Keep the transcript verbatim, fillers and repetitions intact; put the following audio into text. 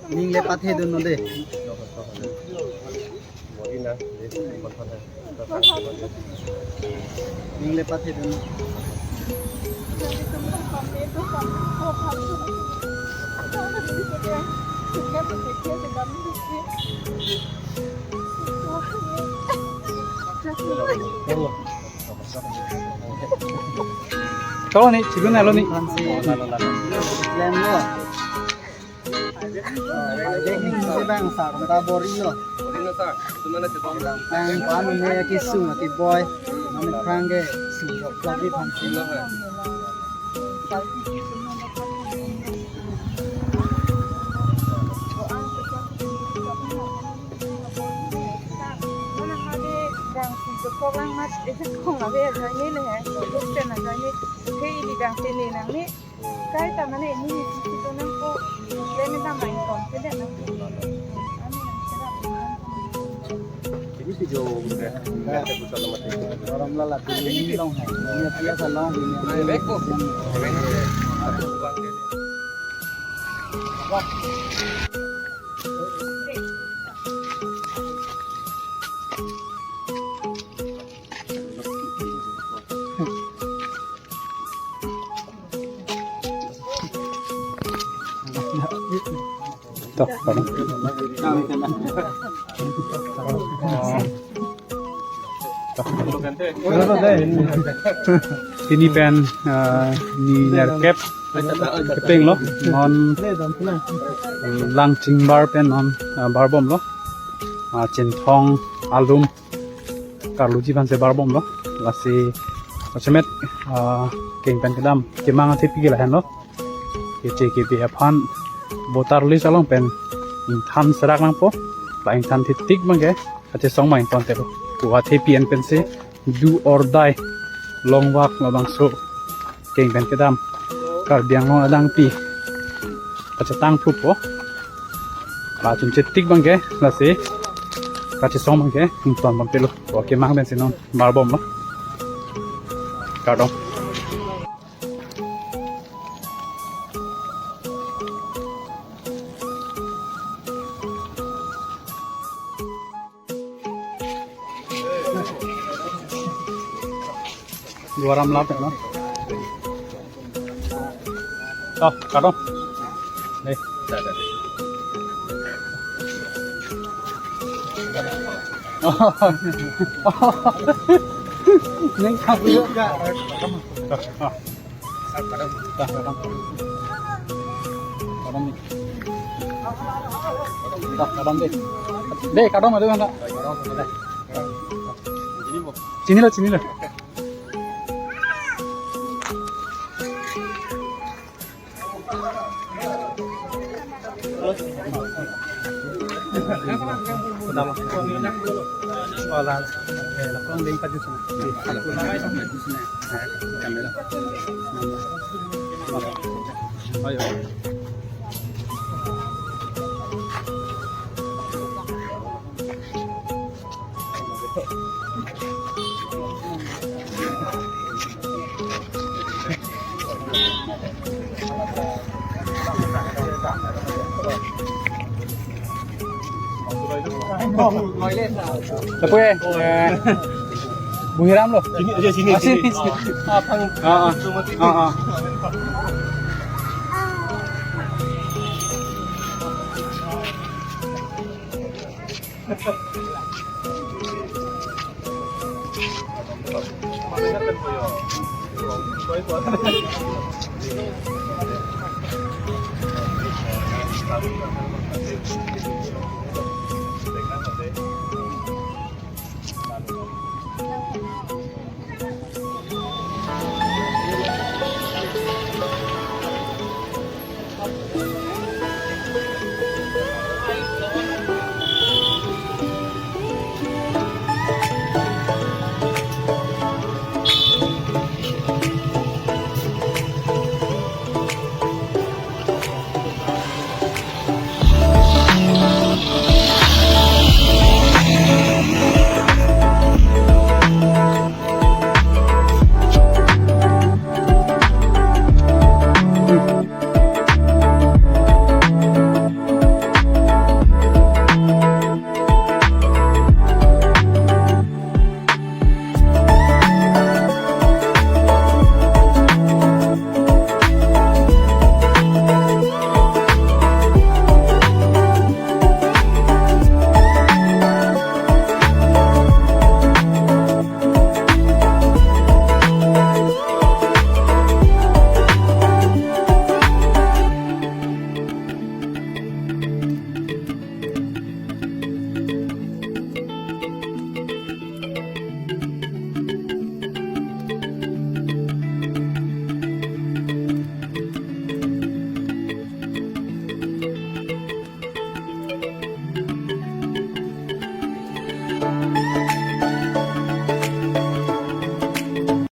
Ning le pathedun non de. Ning le pathedun non. Cholo ni, chidun alo ni. Plan lo. Dek ning si bang sa, kong ta boring lo. Boring lo, sir. Itu mana sih, Bang? Bang, pan ne kisung, ki boy. Mami prang ke, sung, jok, jok, di pan si. Iya, sir. Kai ta mane ini ni sisi tu nang ko, le minta main kon, tidak nang ko. Ini video udah, udah bisa nomor tiga. Orang lalaki ini long hai. Ini dia salah ini. Baik, Bu. Tok, tok. Pini pen, eh, ni nerkep kepeng lo, non, eh, Langchingbar pen non, eh, barbom lo, ah, Chinthong alum karluji aphan si barbom lo, lasi, achemet, ah, keng pen kedam kemang athepi ke lahenlo. Keche kebe aphan voter list along pen ingthan serak nangpo. La ingthan thetik abangke kachesong abang ingtontelo. Pu athepi an pensi do or die, long walk labangso keng pen kedam Karbi Anglong adangpi kachetang thupo. La chunche tik abangke, lasi kachesong abangke ington abangke lo. Pu kemang pensi non barbom lo. Kardom. Dua ram lap ya, no? Oh, kardom. Nih. Neng kapu ka. Dah, dah. Kardom ni. Dah, kardom deh. Deh, kardom aduh, dah. Chini lo, chini lo. Lapu, eh, Buhiram lo. Sini aja, sini, ah, sini, sini. Ah, ah. Ah, ah.